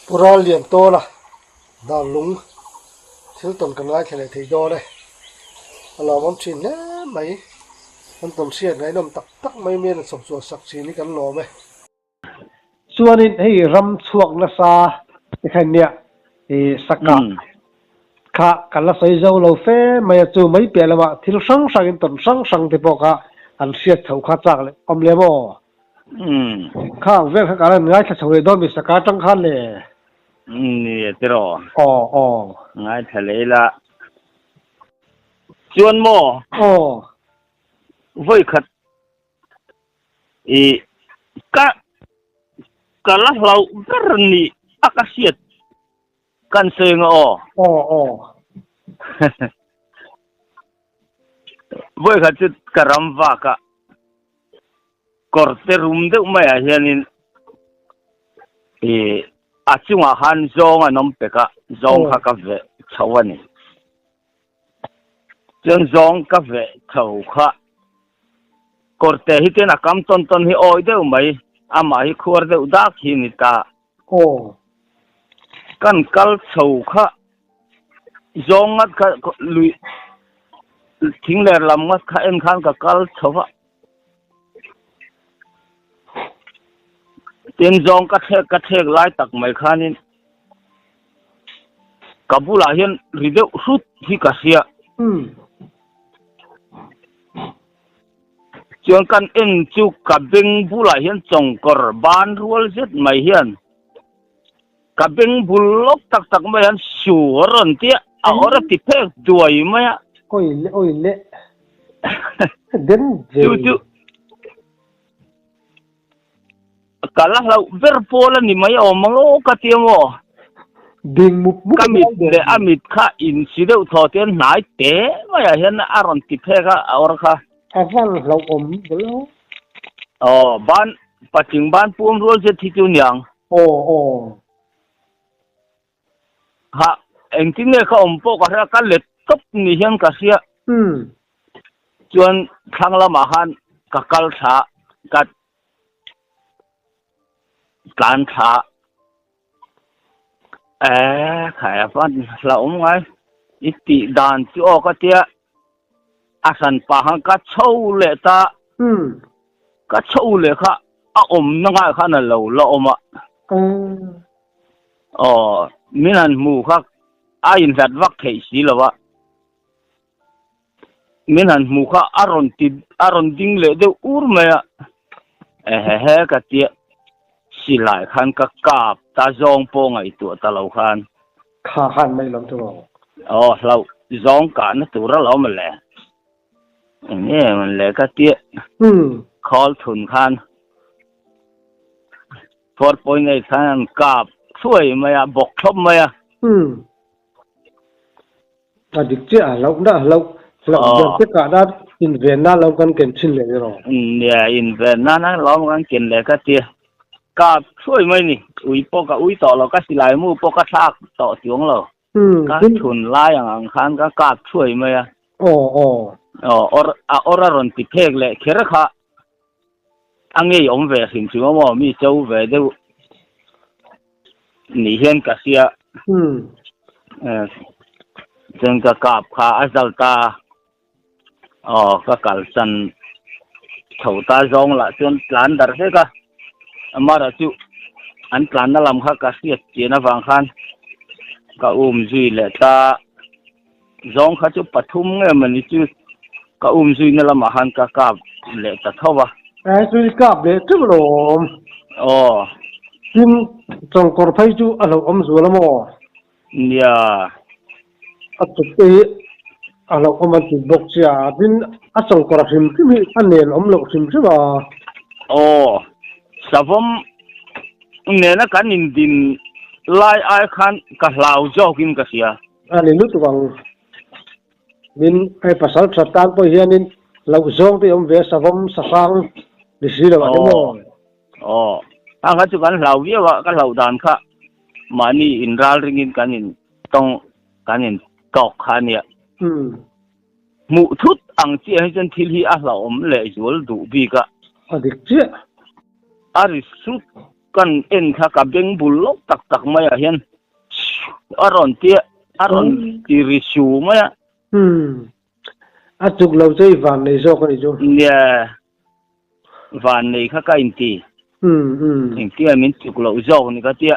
Pu Ralliantawla Darlung thil tawn kan ngaithla leh thei dawn e. A lawmawm thin hle mai. Kan tawn hriat ngaihnawm tak tak mai mian a chhawp chhuah sak thin hi kan lawm e. Chuanin hei ram chhuak nasa te kha nia i saka kha kan la sawi zo lo fe mai a, chu mai piah lamah thil hrang hrangin tawn hrang hrang te pawh kha an hriat chho kha chak leh awm lem aw. Khang vel kha kan han ngaithla chho leh dawn mi saka atang khan le. Ni e tiraw. Aw aw. Ngaithla leh ila. Chuan maw? Aw. Vawi khat I ka ka la hlauh ber ni a ka hriat kan sawi ang aw. Aw aw. Vawi khat chu ka ram vak a kawr te rum deuh maiah hianin i a chungah khan zawng an awm pek a, zawng kha ka veh chho a ni. Chuan zawng ka veh tho kha kawrte hi chuan a kam tawn tawn hi awi deuh mai, amah hi khuar deuh dak hi ni ta. Aw. Kan kal chho kha zawng ngat kha lui thingler lam ngat kha en khan ka kal chho va. Tin zawng ka thlek ka thlek lai tak mai khanin Ka bulah hian ri deuh hrut hi ka hria. Chuan kan en chu ka beng bulah hian chawngkawr ban rual zet mai hian ka beng bul lawk tak tak mai hian su a rawn ti a, a awr a ti phek duai mai a. Awi le awi le den ve. Chu chu Ka la hlauh ber pawl a ni mai awm ang aw ka ti amaw? Ding mup mup Ka mit leh a mit kha insi deuh thaw te hian hnai te maiah hian a rawn ti phek a, a awr kha. A van hlauh awm bawlh. Aw, ban, patling ban puam rual zet hi chu niang. Aw, aw. Ha, engtin nge ka awm pawh ka hria, ka let tawp ni hian ka hria. Chuan thlang lamah khan ka kal thla, ka tlan thla. Eh, khai a van hlauhawm ngai. I tih dan chu aw ka tia, a hran pah khan ka chho leh ta. Ka chho leh kha a awmna ngai khan a lo la awm a. Aw, min han hmu kha a inhlat vak theih si lo a, min han hmu kha a rawn ti a rawn ding leh deuh ur mai a, ehehe ka tia silai khan ka kap ta zawng pawh ngaihtuah ta lo khan. Kha khan mai lo chu maw? Aw, hlauh zawng kahna tur alawm le. Eng nge man le ka tia khawl thun khan. 4.8 khan an kap thuai mai a, bawk thlawp mai a. Umm. A dik chiah a hlauh na hlauh hlauh ber te kah nan inven nan lo kan ken thin leh rawh. Nia inven nan a lawm kan ken leh ka tia. Kap thuai mai ni. Ui pawh ka ui tawh lo, ka silai mu pawh ka thlak tawh chuang lo. Ka chhun lai ang ang khan ka kap thuai mai a. Aw aw. Aw awr a awr a rawn ti phek leh kher kha. A ngei awm ve hrim hrim a maw mi cho ve deuh ni hian ka hria. Chuan ka kap kha a zal ta aw ka kalsan chho ta zawng lah chuan tlan darh vek a amaherawh chu an tlanna lam kha ka hriat chian avang khan ka um zui leh ta. Zawng kha chu pathum nge mawni chu ka um zuina lamah khan ka kap leh ta tho va. Ai chu i kap leh teuh lo awm. Aw. Tin, chawngkawr phei chu a hlauhawm zual a maw? Nia. A chuk te hi a hlauhawm an ti bawk sia, tin a chawngkawr a hrim hrim hi a nen awm loh hrim hrim a. Aw. Savawm nena kan indin lai ai khan ka hlau zawkin ka hria. A ni lutuk ang. Min hei pasal that tan pawh hianin loh zawng te awm ve a savawm sahrang ni si lo a ni maw? Aw, a kha chu kan hlau viau a, ka hlauh dan kha mahni in ral ringin kan in tawng kan in tawk kha a nia. Hmuh thut ang chiah hi chuan thil hi a hlauhawm leh zual duh bik a. A dik chiah. A ri hrut. Kan en kha ka beng bul lawk tak tak mai ah hian a rawn tia a rawn ti ri su mai a. Umm. A chuk lo chu i van nei zawk a ni chu. Nia. Van nei kha ka inti. Umm umm. Engtia min chuk loh zawk ni ka tia.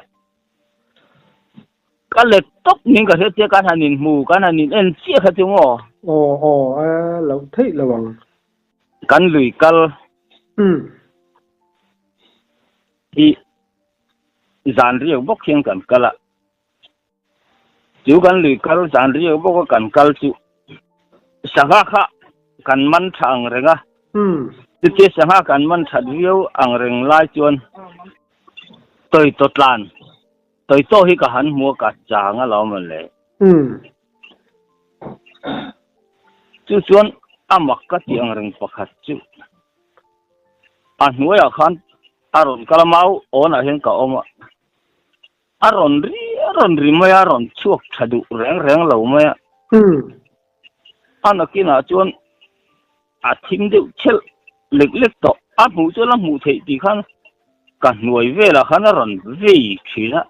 Ka let tawp ning ka hria tia kan han inhmu kan han in en chiah kha chu maw. Aw aw a lo theih lo ang. Kan lui kal. Umm. Hi zan riak bawk hian kan kal a, chu kan lui kal zan riak bawk a kan kal chu sangha kha kan man tha ang reng a, chutia sangha kan man that viau ang reng lai chuan tawitaw tlan tawitaw hi ka han hmu a ka chang a lo mawle. Chu chuan a mak ka tih ang reng pakhat chu. A hnuaiah khan a rawn kal a, mau awnah hian ka awm a, a rawn ri a rawn ri mai a, a rawn chhuak tha duh reng reng lo mai a. A nakinah chuan a thim deuh chhelh lek lek tawh, a hmuh chuan a hmuh theih tih khan ka hnuai velah khan a rawn vei thin a,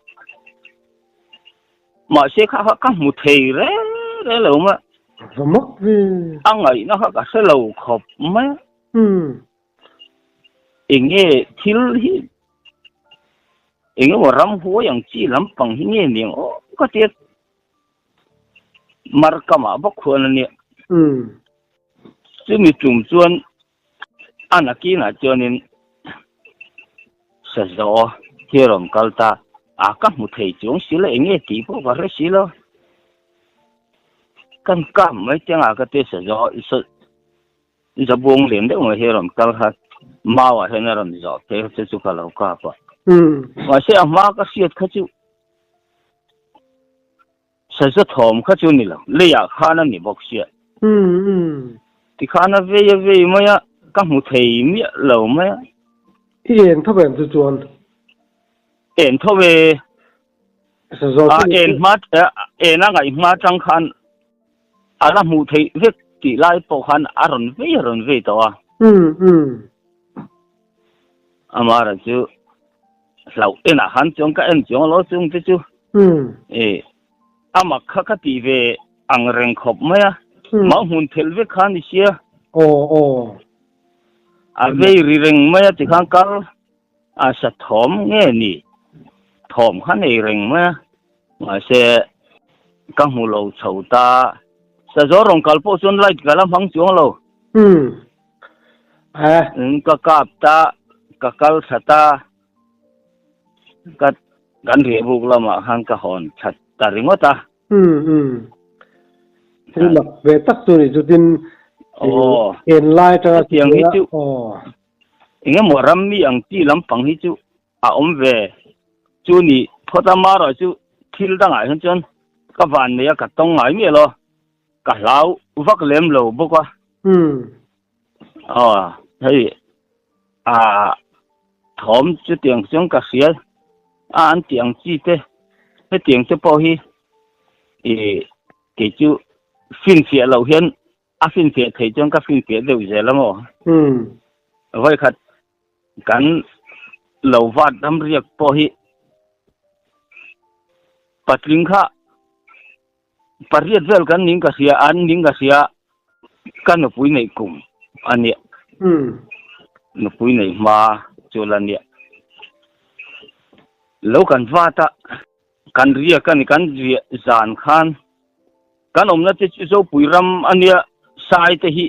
mahse kha kha ka hmu thei reng reng lo mai a. Va mak ve. A ngaihna kha ka hre lo khawp mai a. Umm. Enge thil hi enge maw ramhuai ang chi lampang hi nge ni ang aw ka tia markamah bawk khuan a nia. Umm. Chumi tum chuan a nakinah chuanin Sazaw hi a rawn kal ta a, ka hmu thei chuang si lo enge tih pawh ka hre si lo. Kan kap mai te anga ka tia Sazaw Zabuang lian deuh mai hi a rawn kal kha mau ah hian a rawn zawh phei kha chu chu ka lo kap a. Mahse a hma ka hriat kha chu saza thawm kha chu ni lo, leiah khan a ni bawk sia. Tikhan a vei a vei mai a, ka hmu thei miah lo mai a. I en tho em chu chuan? En tho e. A en hma en a ngaih hma tang khan A la hmuh theih vek tih lai pawh khan a rawn vei a rawn vei tawh a. Umm umm. Amara chu hlauh enah khan chuan ka en chuang lo chung te chu. Umm. E a mak kha ka tih ve ang reng khawp mai a. Umm. Mau hmun phelh vek kha ni sia. Aw aw. A vei ri reng mai a tikhan kal a sa thawm nge ni thawm kha nei reng mai a. Mahse, ka hmu lo chho ta. Sazaw rawn kal pawh chuan light ka la hmang chuang lo. Umm. Eh. Ka kap ta, ka kal tha ta. Ka kan riahbuk lamah khan ka hawn that ta ringawt a. Umm umm. Thil mak ve tak chu ni chutin Aw. En lai atanga Chutiang hi chu. Aw. Engemaw rammi ang chi lampang hi chu a awm ve chu ni phawt a marawh chu thil dangah hian chuan ka van nei a ka tawng ngai miah lo ka hlau vak lem lo bawk a aw hei a thawm chutiang chuan ka hria a an tih ang chi te hetiang te pawh hi ih kei chu finfiah loh hian a finfiah theih chuan ka finfiah deuh zel a maw vawikhat Kan lo vat ram riak pawh hi patling kha pariat vel kan ning ka hria an ning ka hria ka nupui neih kum a nia nupui neih hma chu la nia lo kan vat a kan riak a ni kan riah zan khan Kan awmna te chu Zopui ram a nia, Sai te hi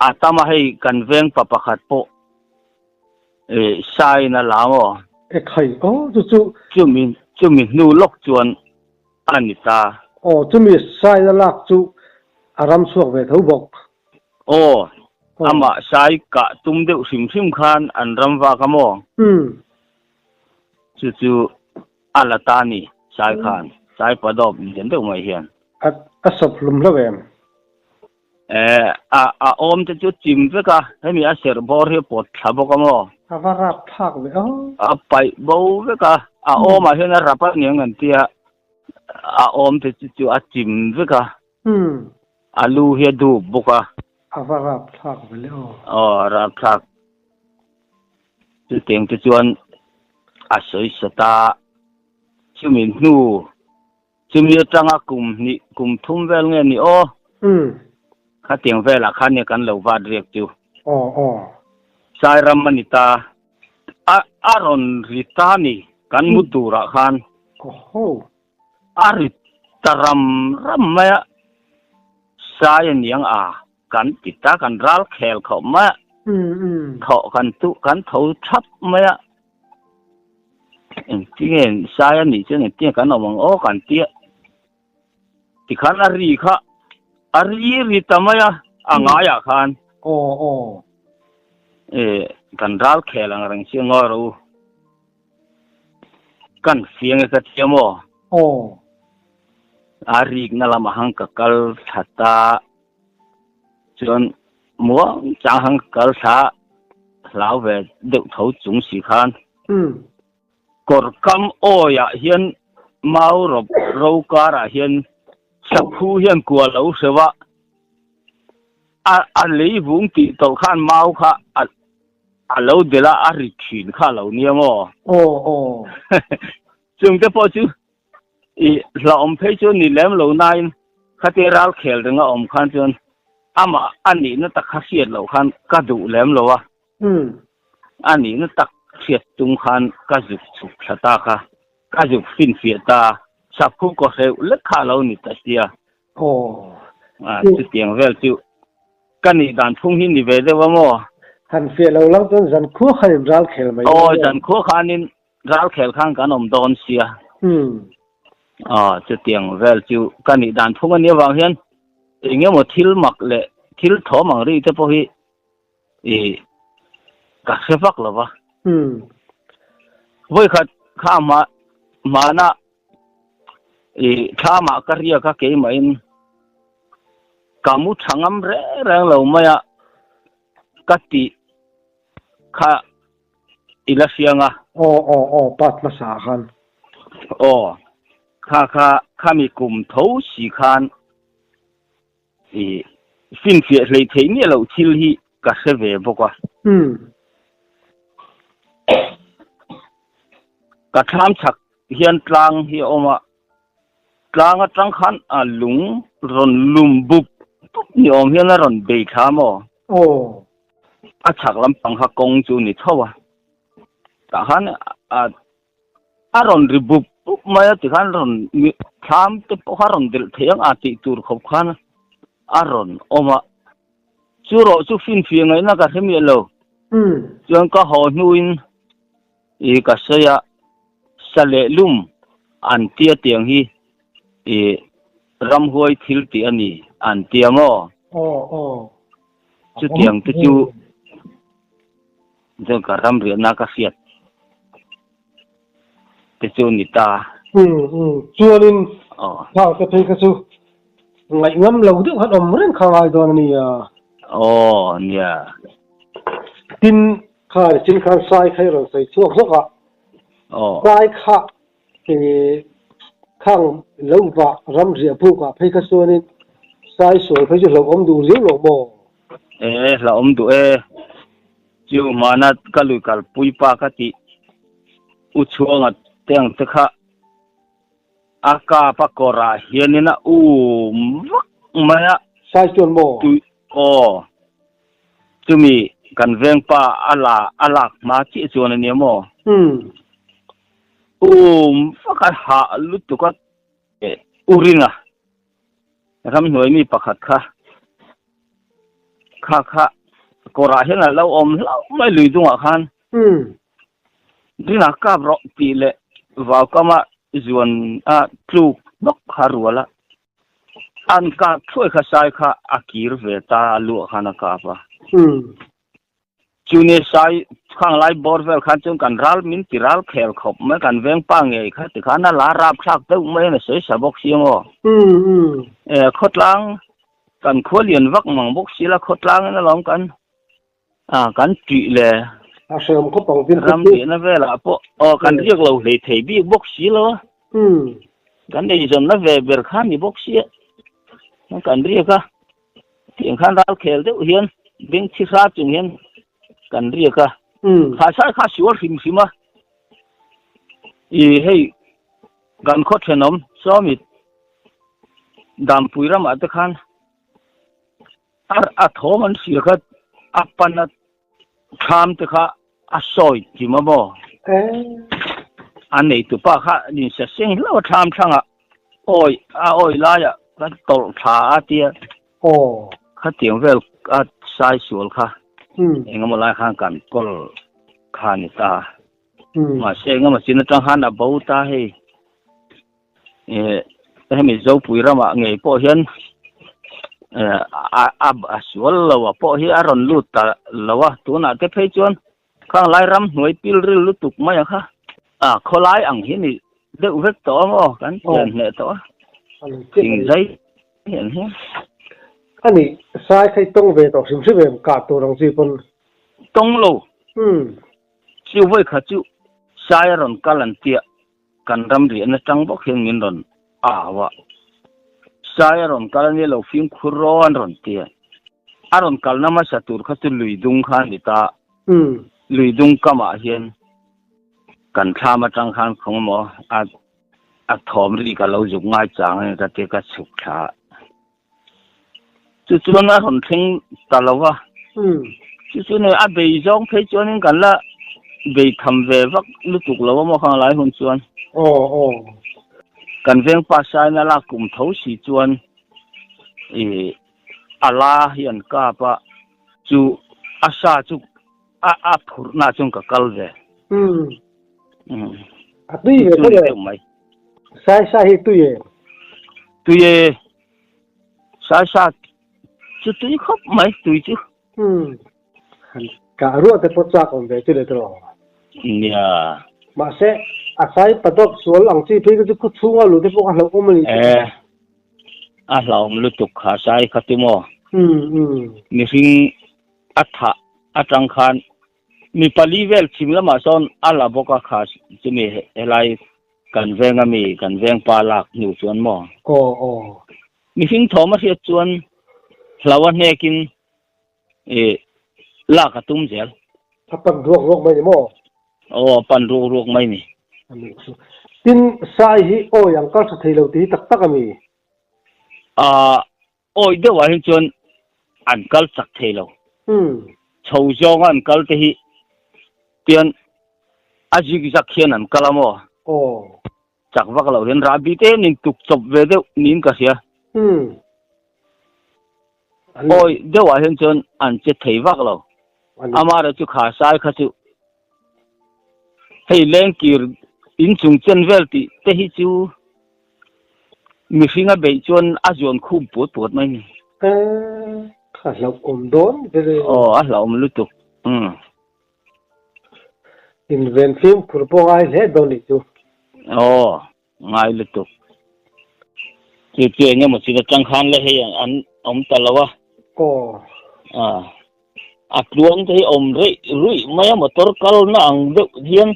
a tam a hei kan veng pa pakhat pawh Sai in a la maw? E khai aw chu chu. Chumi chumi hnu lawk chuan a ni ta. Aw chumi Sai in a lak chu a ram chhuak ve tho bawk. Aw amah Sai kah tum deuh hrim hrim khan an ram vak a maw? Umm. Chu chu A la ta ni, Sai khan, Sai padawp lian deuh mai hian. A a sawp hlum hlauh em? Eh, a a awm te chu chim vek a, hemi a serh bawr hi a pawt thla bawk a maw? A va rap thlak ve aw. A paih bo vek a, a awmah hian a rap a niang an tia, a awm te chu chu a chim vek a. Umm. A lu hi a dup bawk a. A va rap thlak ve le aw. Aw, a rap thlak. Chutiang te chuan a sawi sat a, chumi hnu chumi atanga kum hnih kum thum vel nge ni aw? Khatiang velah khan nia kan lo vat riak chu. Sairam a ni ta. A a rawn ri ta ni kan mu turah khan. A ri ta ram ram mai a, sai a niang a kan ti ta kan ral khel khawp mai a, thawh kan tu kan tho thap mai a, engtinge sai a nih chuan engtinge kan awm ang aw kan ti a, tikhan a ri kha a ri ri ta mai a, a ngaiah khan. E kan ral khel ang reng chiang ngawi rawh u. Kan fiang e ka tia maw? Aw. A rikna lamah han ka kal thla ta. Chuan muang chang han ka kal thla hlau ve deuh tho chung si khan. Kawr kam awiah hian mau rawp ro karah hian saphu hian kua lo hreuh a. A a lei vung tih tawlh khan mau kha a a lo delh a, a ri thin kha a lo nia maw? Aw aw. Chung te pawh chu i hlauhawm phei chu ni lem lo nain khatia ral khel ringa awm khan chuan amah a nihna tak kha hriat loh khan ka duh lem lo a. A nihna tak hriat tum khan ka zuk chhuk thla ta kha, ka zuk finfiah ta, saphu kaw hreuh lek kha a lo ni ta sia. Aw. A, chutiang vel chu ka nih dan phung hi ni ve deuh a maw? Han fiah lo lang chuan zan khua khanin ral khel mai. Aw, zan khua khanin ral khel khan kan awm dawn sia. Aw, chutiang vel chu ka nih dan phung a nih avang hian eng emaw thil mak leh thil thawm ang ri te pawh hi i ka hre vak lo va. Vawikhat kha hma hmana i thlamah ka riak a keimahin ka mu tha ngam reng reng lo mai a ka tih kha i la hriang a. Aw aw aw part hmasa ah khan. Aw kha kha khami kum tho si khan I finfiah hlei thei miah loh thil hi ka hre ve bawk a. Ka thlam chhak hian tlang hi a awm a, tlang atang khan a lung rawn lum bup bup ni awm hian a rawn bei thla maw? A chhak lampang kha kawng chu ni tho a, tah khan a A rawn ri bup bup mai a tikhan rawn thlam te pawh kha a rawn delh thei ang a tih tur khawp khan a rawn awm a. Chu rawh chu finfiah ngaihna ka hre miah lo. Chuan ka haw hnuin i ka sawi a, sa leh lum an tia tiang hi i ramhuai thil tih a ni an tia maw? Chutiang te chu Chuan ka ram riahna ka hriat te chu ni ta. Chuanin nghal te phei kha chu ngaih ngam lo deuh khan awm reng kha ngai dawn a nia. Aw nia. Tin kha chin khan sai kha i rawn sawi chhuak zawk a. Sai kha khang lo vah ram riah buk ah phei kha chuanin sai sual phei chu hlauhawm duh riau lo maw? E hlauhawm duh e. Chu hmana ka lui kalpui pa ka tih u chhuanga te ang te kha a kap a kawrah hianin a um vak mai a. Sai chuan maw? Tui aw chumi kan veng pa a la a lak hma chiah chuan a nia maw? Um vak a hah lutuk a u ringa Ramhnuai mi pakhat kha kha kha kawrah hian a lo awm hlauh mai lui dungah khan rinah kap rawh tih leh vaukama zuan a tluk hnawk kha rual a, an kap thuai kha sai kha a kir ve ta a luah khan a kap a. Chuni sai khang lai bawr vel khan chuan kan ral min ti ral khel khawp mai kan veng pa ngei kha ti khan a la rap thlak deuh mai a ni sawi sa bawk si ang aw. E khawtlang kan khua lian vak mang bawk si la khawtlang in alawm kan a kan tih le A hreawm khawp ang tin ram tihna velah pawh aw kan riak lo hlei thei bik bawk si lo a. Kan eizawnna ve ber kha ni bawk sia kan riak a. Tiang khan ral khel deuh hian beng thi hra chung hian kan riak a. Kha sai kha sual hrim hrim a. I hei kan khaw thenawm sawmit Dampui ramah te khan a thawm an hria kha a pan a Thlam te kha a sawi kim a maw? A neitupa kha nin sa seng hlauh a thlam thlangah awi a awi laiah ka tawlh thla a tia. Aw. Khatiang vel a sai sual kha engemaw lai khan kan kawl kha a ni ta. Mahse engemaw chin atang khan a bo ta hei. Hemi Zopui ramah ngei pawh hian a sual lo a pawh hi a rawn lut ta lo a, tunah te phei chuan khang lai ram hnuai pil ril lutuk mai a kha a khawlai ang hi ni deuh vek tawh a maw kan pian hneh tawh a thing zai hian hi. A nih, sai kha i tawng ve tawh hrim hrim em kah tur ang chi pawn? Tawng lo. Chu vawi kha chu sai a rawn kal an tia. Kan ram riahna tang bawk hian min rawn au a, Sai a rawn kal a nia lo fimkhur rawh an rawn ti a. A rawn kalna hmasa tur kha chu lui dung kha a ni ta. Lui dung kamah hian kan thlam atang khan khawng emaw a a thawm ri ka lo zuk ngai chang a ni ka tia ka chhuk thla a. Chu chuan a rawn thleng ta lo va. Chu chu nei a bei zawng phei chuanin kan la bei tham ve vak lutuk lo a maw khang lai hun chuan. Aw aw. Kan veng pa saina lak kum tho si chuan i a la hi an kap a, chu a sa chu a a phurhna chuan ka kal ve. Umm. A tui ve tho e. Mai. Sai sa hi tui e. Tui e. Sai sa chu tui khawp mai tui chu. Umm. Ka ruah te pawh chak awm ve chu le tawh. Nia. Mahse a sai padawp sual ang chi phei kha chu khaw chhunga lu te pawh kha hlauhawm a ni. E. A hlauhawm lutuk kha sai kha tu maw. Umm umm. Mihring a thah atang khan Mi pali vel chhim lamah sawn a la bawk a kha chumi helai kan veng ami kan veng pa lak hnu chuan maw? Aw aw. Mihring thawm a hriat chuan hlau a hnekin ih lak a tum zel. A pan ruak ruak mai ni maw? Aw a pan ruak ruak mai ni. A nih chu. Tin, Sai hi awi ang kal tha thei lo tih hi tak tak ami? Ahh Awi deuhah hi chuan an kal chak thei lo. Chho zawnga an kal te hi tian a zik zak hian an kal a maw? Chak vak loh hian rahbi te hian in tuk chawp ve deuh niin ka hria. Awi deuhah hian chuan an che thei vak lo. Amaherawhchu kha sai kha chu hei lengkir inchung chen vel tih te hi chu Mihring a beih chuan a zuan khum puat puat mai ni. A hlauhawm dawn ber e. Aw, a hlauhawm lutuk. Umm. Inven fimkhur pawh ngai hle dawn nih chu. Aw, ngai lutuk. Chu chu eng emaw chin atang khan le hei an awm ta lo a. Aw. Ah. A tluang te hi awm reih ruih mai a motor kalna ang deuh hian.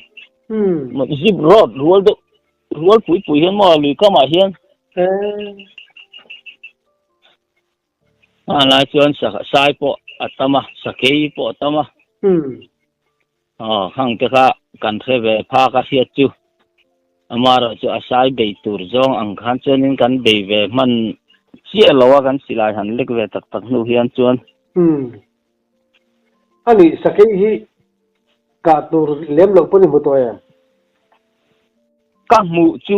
Umm. Zip road rual deuh Rual pui pui hian maw lui kamah hian a lai chuan sai pawh a tam a, sakei pawh a tam a. Aw khang te kha kan hre ve phak a hriat chu amaherawh chu a sai bei tur zawng ang khan chuanin kan bei ve hman chiah lo a kan silai han lek ve tak tak hnu hian chuan. A nih sakei hi Kah tur lem loh pawh ni hmu tawh em? Ka hmuh chu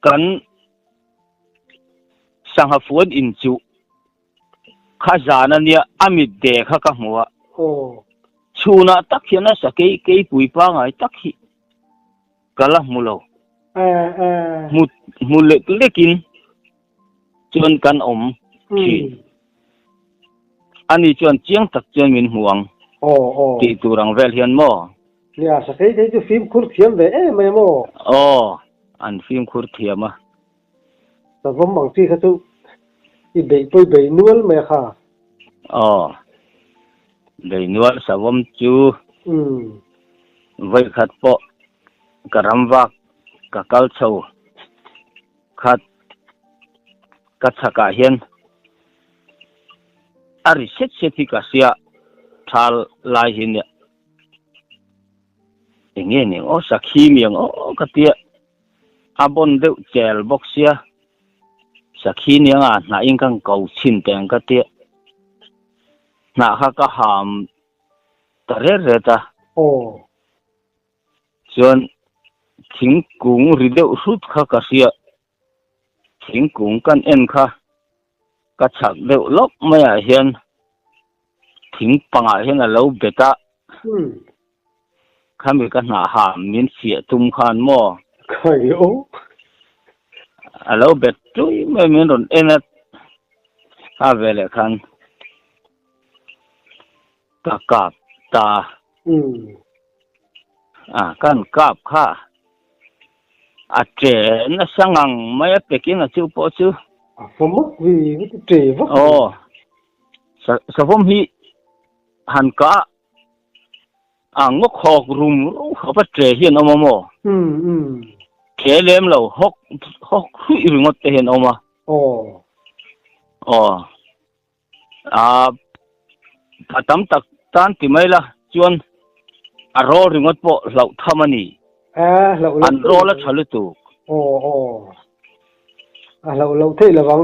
kan sangha fuan in chu kha zan a nia, a mit de kha ka hmu a. Chhunah tak hian a sakei keipui pangai tak hi ka la hmu lo. Hmu hmu lek lekin chuan kan awm thin. Ani chuan chiang tak chuan min hmu ang tih tur ang vel hian maw? Nia, sakei te hi chu fimkhur thiam ve em mai maw? Aw, an fimkhur thiam a. Savawm ang chi kha chu i beih pawh i bei nual mai a kha. Aw, bei nual savawm chu vawikhat pawh ka ram vak ka kal chho. Khat ka chhakah hian a ri set set hi ka hria thal lai hi nia. Eng nge ni ang aw, sakhi mi ang aw ka tia a bawn deuh chel bawk sia, sakhi ni anga hnah in kan ko chhin teh ang ka tia hnah kha ka ham ta ret ret a. Aw. Chuan thingkung ri deuh hrut kha ka hria, thingkung kan en kha ka chhak deuh lawk maiah hian thing pangah hian a lo bet a, khami ka hnah ha min fiah tum khan maw? Khai aw. A lo bet tui mai min rawn en a, kha veleh khan ka kap ta. A kan kap kha a ṭe nasa ngang mai a pekin a chu pawh chu. A fawm vak vi va ti ṭe vak. Aw savawm hi han kah a ngaw khawk rum rum khawp a ṭe hian awm a maw? Ṭe lem lo hawk hawk hruih ringawt te hian awm a. Aw. Aw. A a tam tak tan ti mai la chuan a rawl ringawt pawh hlauh tham a ni. A hlauh loh An rawl a tha lutuk. Aw aw. A hlauh loh theih lovang.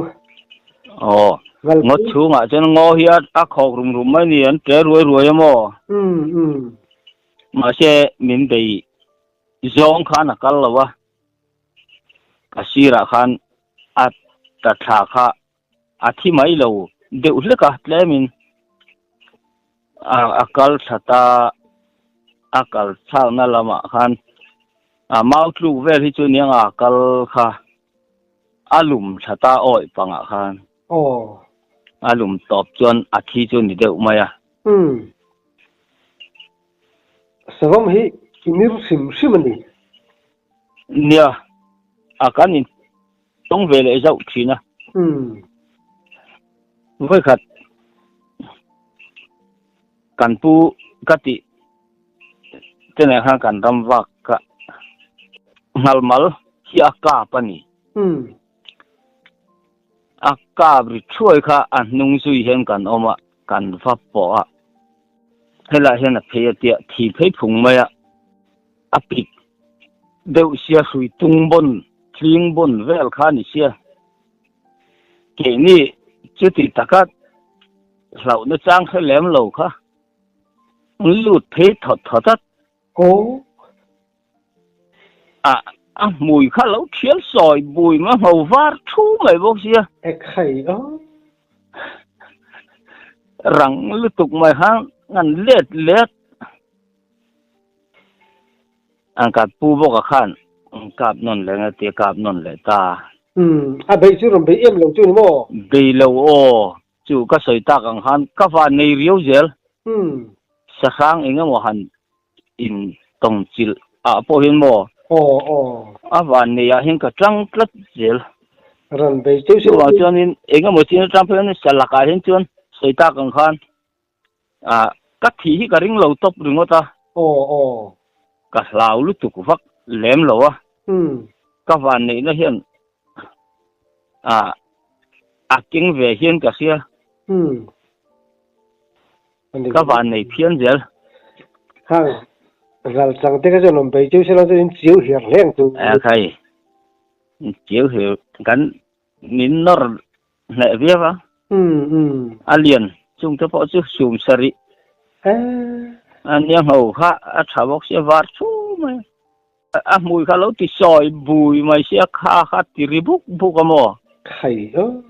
Aw. Ngaw chhungah chuan ngaw hi a khawk rum rum mai ni an tle ruai ruai a maw? Um um. Mahse min bei zawng khan a kal lo a. A sirah khan a ta thla kha A thi mai lo deuh hlek a, tlemin a kal thla ta, a kal thlakna lamah khan a mau tluk vel hi chu niang a kal kha a lum thla ta awih pangah khan a lum tawp chuan a thi chu ni deuh mai a. Umm. Savawm hi i mir hrim hrim a ni. Nia, a kan in tawng ve leh zauh thin a. Vawikhat kan pu ka tih te nen khan kan ram vak kha nghalmal hi a kap a ni. A kap ri thuai kha a hnung zui hian kan awm a, kan va pawh a. Helaiah hian a phei a tia thi phei phung mai a. A pik deuh sia hrui tung bawn, tling bawn vel kha a ni sia. Keini chuti taka hlauhna chang hre lem lo kha an lut phei thawt thawt a. Aw. A a hmui kha lo thial sawi bui mai ngho var thu mai bawk sia. E khai a. Rang lutuk mai kha an let let. An kap pu bawk a khan an kap nawn leh nge tia kap nawn leh ta. Umm a beih chu rawn beih em lo chu ni maw? Bei lo aw, chu ka sawi tak ang khan ka van nei riau zel. Umm. Sahrang eng emaw han in tawng chilh ah pawh hian maw? Aw aw. A van nei ah hian ka tang tlat zel. Rawn bei cheu cheu. Chuvang chuanin eng emaw chin atang phei hian salak ah hian chuan sawi tak ang khan Ah, ka thih hi ka ring lo tawp ringawt a. Aw, aw. Ka hlau lutuk vak lem lo a. Umm. Ka van neihna hian ah a keng ve hian ka hria. Umm. Ka van nei phian zel. Hang, ral chang te kha chuan awm bei cheu se lo chuan in chiu hiar hle ang chu. A khai, in chiu hiar kan min nawr Hneh viau a. A lian chung te pawh chu sum sarih a nia ngho kha a tha bawk sia var thu mai a. A hmui kha lo ti sawi bui mai sia kha kha ti ri buk buk a maw?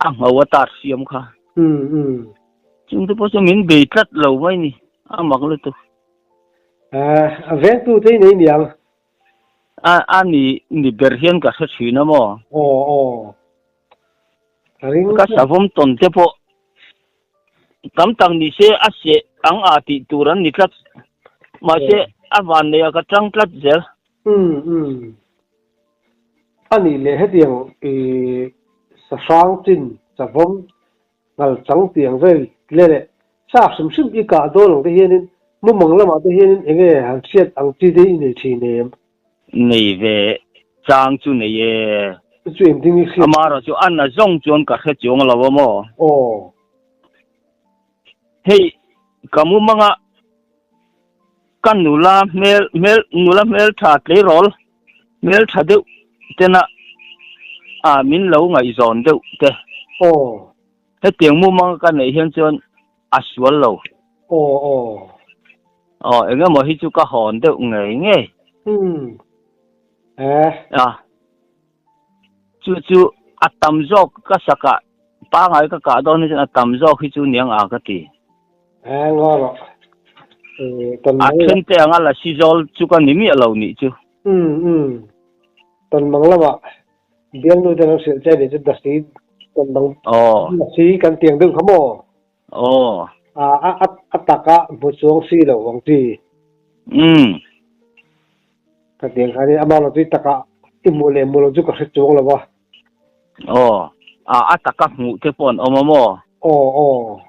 A ngho a tar siam kha. Chung te pawh chu min bei tlat lo mai ni a mak lutuk. A vengtu te i nei niang. A a ni ni ber hian ka hre thin a maw? Aw aw. Ka savawm tawn te pawh tam tak ni se a seh ang a tih tur an ni tlat. Mahse a van nei a ka tang tlat zel. Umm umm. A nih leh hetiang i sahrang chin savawm ngal chang tiang vel le leh sa hrim hrim i kah dawn ang te hianin mumang lamah te hianin enge han hriat ang chi te i nei thin em? Nei ve chang chu nei e. Chu engtin i hriat? Amaherawh chu a na zawng chuan ka hre chuang lo a maw? Aw. Hei ka mumanga. Ka nula hmel hmel nula hmeltha tleirawl hmeltha deuh tena ah min lo ngaihzawn deuh te. Aw. Hetiang mumanga ka neih hian chuan a sual lo. Aw aw. Aw engemaw hi chu ka hawn deuh ngei ngei. Umm. Eh. A. Chu chu a tam zawk ka sakah pangai ka kah dawn hi chuan a tam zawk hi chu niang a ka ti. Eh ngaw rawh. Eh tan A then te anga la si zawl chu ka ni miah lo nih chu. Um um. Tan mang lamah bialnu ten an hrilh che nih chu dasi tan mang Aw. dasi kan tiang deuh kha maw? Aw. A a a a taka hmu chuang si lo ang chi. Um. Ka tiang kha nia amah lo chu i taka i hmuh leh hmuh lo chu ka hre chuang lo a. Aw. A a taka hmuh te pawh an awm a maw? Aw aw.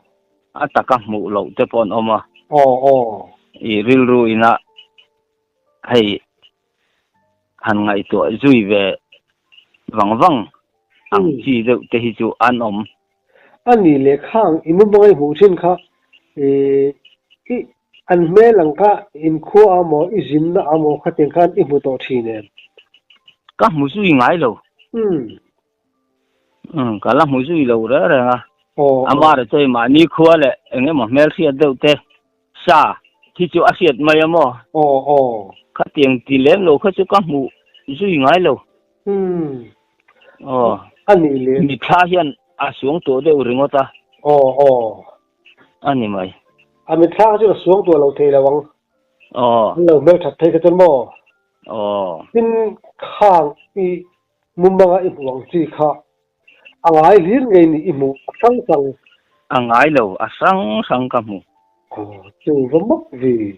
A taka hmuh loh te pawh an awm a. Aw aw. I rilru ina hei han ngaihtuah zui ve vang vang ang chi deuh te hi chu an awm. A nih leh khang i mumanga i hmuh thin kha i an hmel ang kha inkhua a maw i zinna a maw khatiang khan i hmu tawh thin em? Ka hmu zui ngai lo. Umm ka la hmu zui lo reng reng a. Amah chu hei mahni khua leh eng emaw hmelhriat deuh te sa hi chu a hriat mai a maw? Aw aw. Khatiang ti lem lo kha chu ka hmu zui ngai lo. Umm. Aw. A nih leh. Mitthla hian a suang tawh deuh ringawt a. Aw aw. A ni mai. A mitthla kha chu a suang tawh lo thei lo ang. Aw. An lo hmelthat phei kha chuan maw? Aw. Tin khang i Mumanga i hmuh ang chi kha a ngai hlir ngei ni i hmuh a hrang hrang. A ngai lo, a hrang hrang ka hmu. Aw, chu va mawk vi.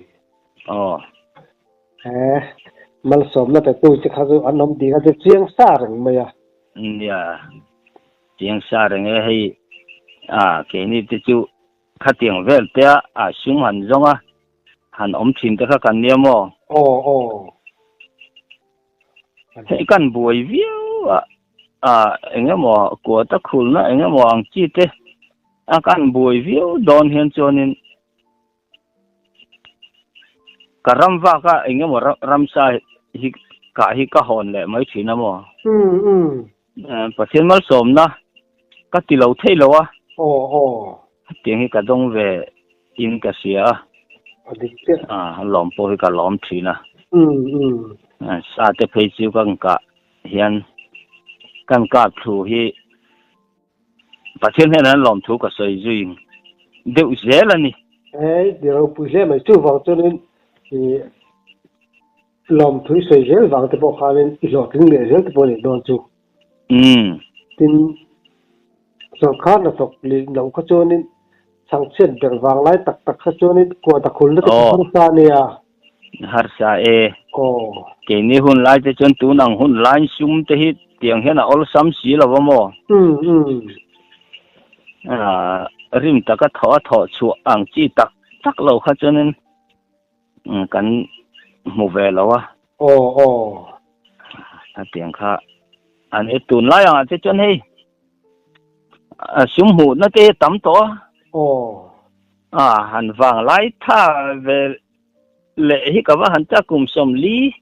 Aw. He, malsawmna pe tu che kha chu an awm tih kha chu chiang sa reng mai a. Nia, chiang sa reng e hei, a keini te chu khatiang vel te a a sum han zawng a, han awm thin te kha kan nia maw? Aw, aw. Hei kan buai viau a, ah eng emaw kuata khulna eng emaw ang chi te a kan buai viau dawn hian chuanin ka ram vak a eng emaw ramsa hi kah hi ka hawn leh mai thin a maw? Pathian malsawmna ka ti lo thei lo a. Aw aw. Hetiang hi ka dawng ve in ka hria a. A dik chiah. A lawm pawh hi ka lawm thin a. Um um. Sa te phei chu kan kah hian kan kap thu hi Pathian hnenah an lawm thu ka sawi zui deuh zel a ni. Hei ti ropui hle mai chuvang chuanin i Lawmthui sawi zel vang te pawh khanin i hlawhtling leh zel te pawh a nih dawn chu. Umm. Tin, sorkar hnathawk leh loh kha chuanin chhangchhiat ber vang lai tak tak kha chuanin kuat a khulna te kha harsa a nia. Harsa e. Aw. Keini hun lai te chuan tun ang hun laiin sum te hi tiang hian a awlsam si lo va maw? Umm umm. Ah, rim taka thawh a thawh chhuah ang chi tak tak lo kha chuanin Kan hmu ve lo a. Aw aw. Hetiang kha an e tunlai angah te chuan hei a sum hmuhna te hi tam tawh a. Aw. A han vang lai tha ve leh hi ka va han chak kum 40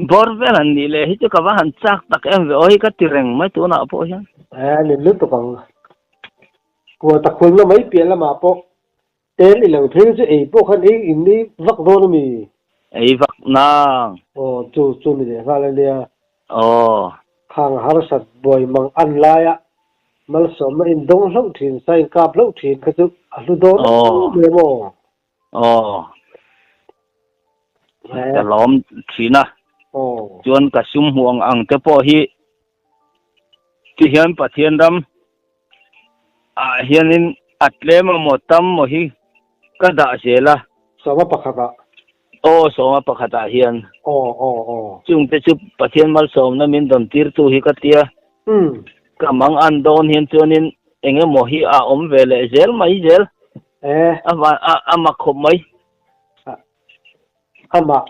bawr vel han nih leh hi chu ka va han chak tak em ve aw hi ka ti reng mai tunah pawh hian. A ni lutuk ang. Kuata khulna mai piah lamah pawh Tel i lo phei chu ei pawh khan ei in ei vak dawn a mi? Ei vak nang. Aw chu chu ni leh nghal a nia. Aw. Khang harsat buai mang an laia malsawmna in dawng hlauh thin, sa in kap hlauh thin kha chu a hlu dawn em em aw. Aw. Ka lawm thin a. Aw. Chuan ka sum hmuh ang ang te pawh hi tihian Pathian ram Ah hianin a tlem a maw tam maw hi ka dah zel a. Sawma pakhatah. Aw sawma pakhatah hian. Aw aw aw. Chungte chu Pathian malsawmna min dawn tirtu hi ka tia. Umm. Ka mang an dawn hian chuanin eng emaw hi a awm ve leh zel mai zel. Eh. A van a a mak khawp mai. Amah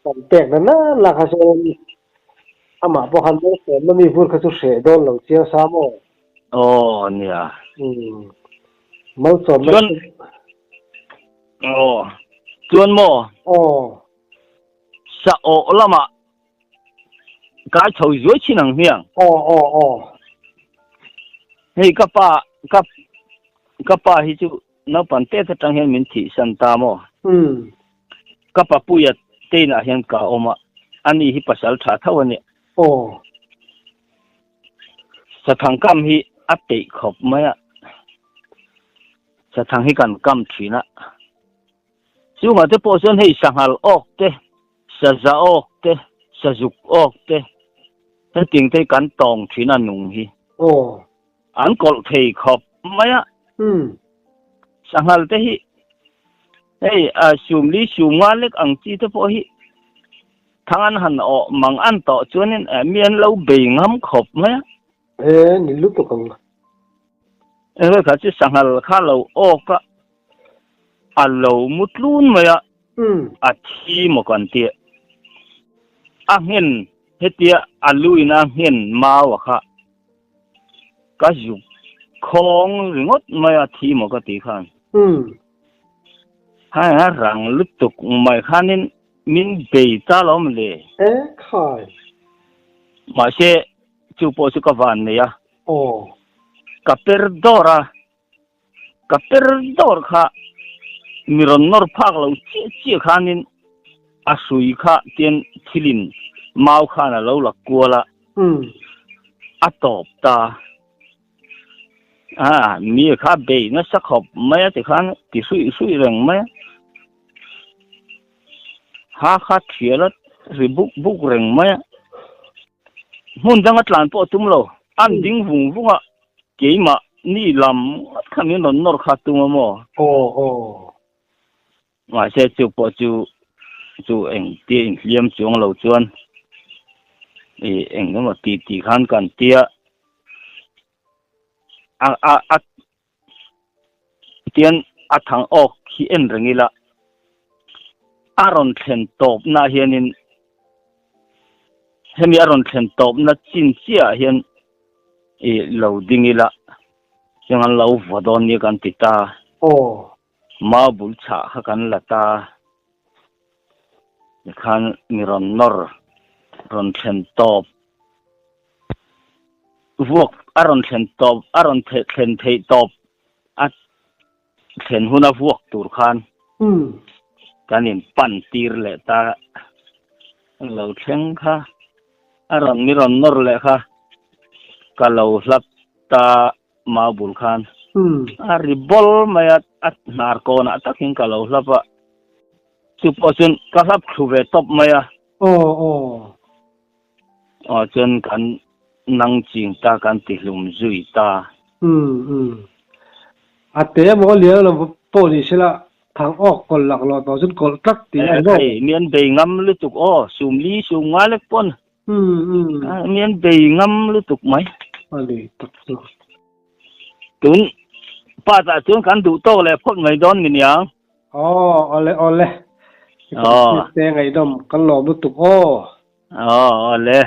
kan pek na na la kha chuan amah pawh khan malsawmna mi vur kha chu hreh dawn lo chiang sa maw? Aw nia. Umm malsawmna Chuan Aw. Chuan maw? Aw. Sa awh lamah kai chho zuai thin ang hmiang. Aw aw aw. Hei ka pa ka ka pa hi chu naupang te atang hian min thih san ta maw? Umm. Ka papuia te inah hian ka awm a, ani hi pasal tha tho a nia. Aw. Sathang kam hi a peih khawp mai a, sathang hi kan kam thin a. Chungah te pawh chuan hei sanghal awk te, saza awk te, sazuk awk te, hetiang te hi kan tawng thin a nung hi. Aw. An kawlh thei khawp mai a. Umm. Sanghal te hi hei sumli sumnga lek ang chi te pawh hi thang an han awh mang an tawh chuanin mi an lo bei ngam khawp mai a. E ni lutuk ang. Englo kha chu sanghal kha lo awk a, a lo mu tlun mai a, a thi maw kan tih. A nghen hetia a lu in a nghen mau a kha ka zuk khawng ringawt mai a thi maw ka tih khan. Hai a rang lutuk mai khanin min bei ta lo maw le. E khai. Mahse chu pawh chu ka van nei a. Aw. Ka per dawr a, ka per dawr kha mi rawn nawr phak lo chiah chiah khanin a hrui kha tian thilin mau khan a lo la kual a, a tawp ta. A, mi kha bei nasa khawp mai a tikhan ti hruih hruih reng mai a. Ha kha thial a ri buk buk reng mai a. Hmun danga tlan pawh a tum lo, an ding vung vung a, keimah ni lam ngawt kha min rawn nawr kha a tum a maw? Aw aw. Mahse chu pawh chu chu eng tia inhliam chuang lo chuan i eng emaw ti tih khan kan tia a a a Tian a thang awk hi en reng ila, a rawn thlen tawpna hianin hemi a rawn thlen tawpna chin chiahah hian i lo ding ila, chuan an lo vaw dawn nia kan ti ta. Aw. Mau bul chhah kha kan la ta. Tikhan mi rawn nawr rawn thlen tawp. Vuak a rawn thlen tawp, a rawn thlen theih tawp a thlen huna vuak tur khan kan in pan tir leh ta lo thleng kha a rawn mi rawn nawr leh kha ka lo hlap ta mau bul khan a ri bawl mai a, a hnar kawnah takin ka lo hlap a, chu pawh chuan ka hlap thlu ve tawp mai a. Aw aw. Aw chuan kan nang ching ta kan ti hlum zui ta. Umm umm. A te emaw a lian lam pawh ni sela thang awk kawlh lak loh tawh chuan kawlh tlat tih a ni. Hei mi an bei ngam lutuk aw sum li sum nga lek pawn. Umm umm. Mi an bei ngam lutuk mai. A ni tak chu. Tun pa tah chuan kan duh tawk leh phawt mai dawn mi niang. Aw awle awle. I kawng hriat te ngaihdawm kan lawm lutuk aw. Aw awle.